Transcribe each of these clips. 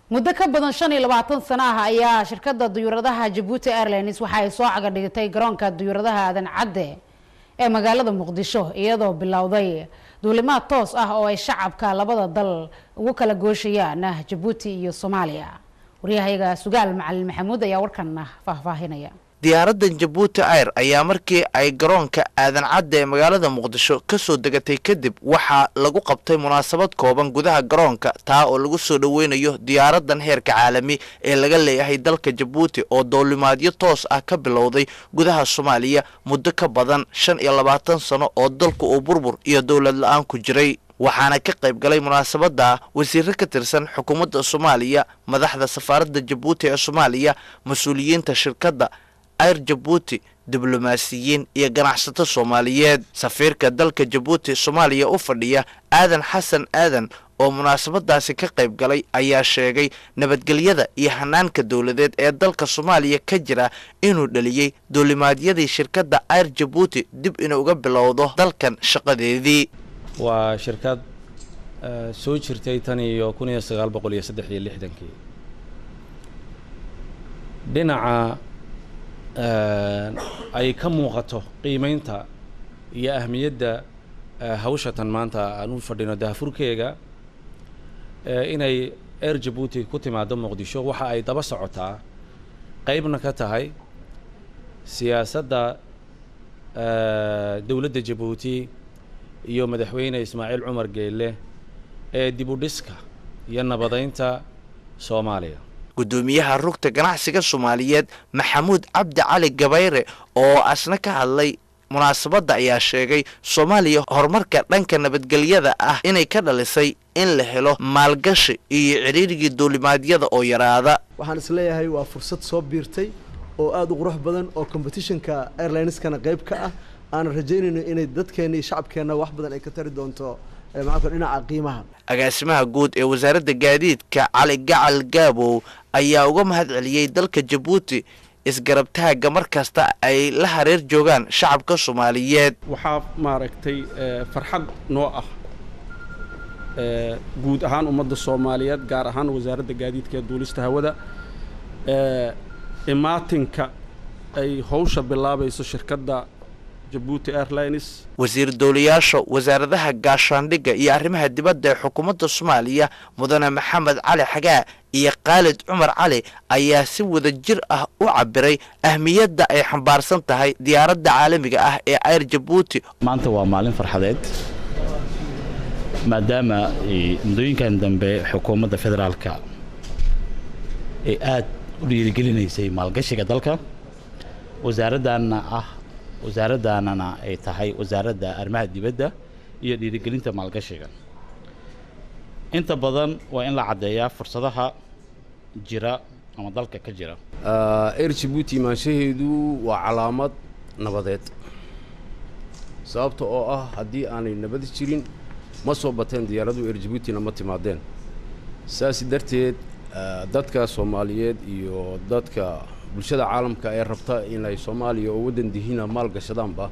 Muddo ka badan 25 sano ah ayaa shirkadda diyuuradaha Jabuuti Airlines waxa ay soo cagadhigtay garoonka diyuuradaha Aadan Cadde ee magaalada Muqdisho, iyadoo bilowday duulimaad toos ah oo ay shacabka labada dal ugu kala gooshayaan Jabuuti iyo Soomaaliya. Waryahayaga Sugaal Macalin Maxamuud ayaa warkan faahfaahinaya. Diyaaraddan Jabuuti Air ayaa markii ay garoonka Aadan Cadde ee magaalada Muqdisho ka soo degatay kadib, waxaa lagu qabtay munaasabad kooban gudaha garoonka, taa oo lagu soo dhoweynayo diyaaraddan heerka caalami ee laga leeyahay dalka Jabuuti oo duulimaadyo toos ah ka bilowday gudaha Soomaaliya muddo ka badan 25 sano oo dalku uu burbur iyo dowlad la-aan ku jiray. Waxaana ka qayb galay munaasabadda wasiiro ka tirsan xukuumadda Soomaaliya, madaxda safaaradda Jabuuti ee Soomaaliya, mas-uuliyiinta shirkadda Air Jabuuti, diblomaasiyiin iyo ganacsato Soomaaliyeed. Safiirka dalka Jabuuti Soomaaliya u fadhiya, Aadan Xasan Aadan, oo munaasabadaasi ka qayb galay ayaa sheegay nabadgelyada iyo hanaanka dowladeed ee dalka Soomaaliya ka jira inuu dhaliyey duulimaadyadii shirkadda Air Jabuuti dib inuu uga bilowdo dalkan shaqadeedii. Waa shirkad soo jirtay tan iyo 1963-kii. Dhinaca ay ka muuqato qiimeynta iyo ahmiyadda hawshatan maanta aan u fadhino daahfurkeega inay Air Jabuuti ku timaado Muqdisho, waxa ay daba socotaa, qeybna ka tahay siyaasadda dowladda Jabuuti iyo Madaxweyne Ismaaciil Cumar Geelle ee dib u dhiska iyo nabadeynta Soomaaliya. Guddoomiyaha Rugta Ganacsiga Soomaaliyeed, Maxamuud Cabdi Cali Gabayre, oo asna ka hadlay munaasabadda ayaa sheegay Soomaaliya horumarka dhanka nabadgelyada ah inay ka dhalisay in la helo maalgashi iyo cidhiirigii duulimaadyada oo yaraada. Waxaan isleeyahay waa fursad soo biirtay oo aada u qurux badan oo competitionka airlineskana qayb ka ah, aanan rajaynayno inay dadkeena iyo shacabkeenna wax badan ay ka tari doonto maxaa dhinaca qiimaha. Agaasimaha guud ee Wasaaradda Gaadiidka, Cali Gacal Gaabow, ayaa uga mahad celiyey dalka Jabuuti isgarabtaagga mar kasta ay la hareer joogaan shacabka Soomaaliyeed. Waxaa maaragtay farxad noo ah guud ahaan ummadda Soomaaliyeed, gaar ahaan Wasaaradda Gaadiidka ee Duulista Hawada, imaatinka ay howsha bilaabayso shirkadda Jabuuti Airlines. Wasiir dowlayaasha wasaaradaha gaashaandhigga iyo arrimaha dibadda ee xukuumadda Soomaaliya, Mudane Maxamed Cali Xagaa iyo Khaalid Cumar Cali, ayaa si wada jir ah u cabiray ahmiyadda ay xambaarsan tahay diyaaradda caalamiga ah ee Air Jabuuti. Maanta waa maalin farxadeed, maadaama muddooyinkan dambe xukuumadda federaalka ay aada u dhiirigelinaysay maalgashiga dalka, wasaaraddaanna ah wasaaraddaanana ay tahay Wasaaradda Arrimaha Dibadda iyo Dhiirigelinta Maalgashiga. Inta badan waa in la caddeeyaa fursadaha jira ama dalka ka jira. Air Jabuuti imaanshaheedu waa calaamad nabadeed, sababta oo ah haddii aanay nabad jirin ma soo bateen diyaaradu, Air Jabuutina ma timaadeen. Saas darteed dadka Soomaaliyeed iyo dadka bulshada caalamka ee rabta inay Soomaaliya oo waddan dihina maal gashadaanba,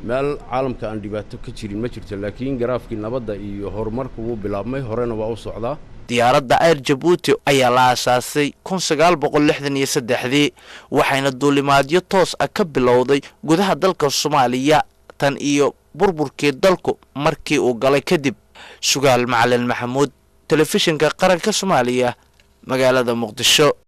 meel caalamka aan dhibaato ka jirin ma jirto, laakiin garaafkii nabadda iyo horumarku wuu bilaabmay, horena waa u socdaa. Diyaaradda Air Jabuuti ayaa la aasaasay 1963-dii, waxayna duulimaadyo toos ah ka bilowday gudaha dalka Soomaaliya tan iyo burburkii dalku markii uu galay kadib. Sugaal Macalin Maxamuud, Telefishinka Qaranka Soomaaliya, magaalada Muqdisho.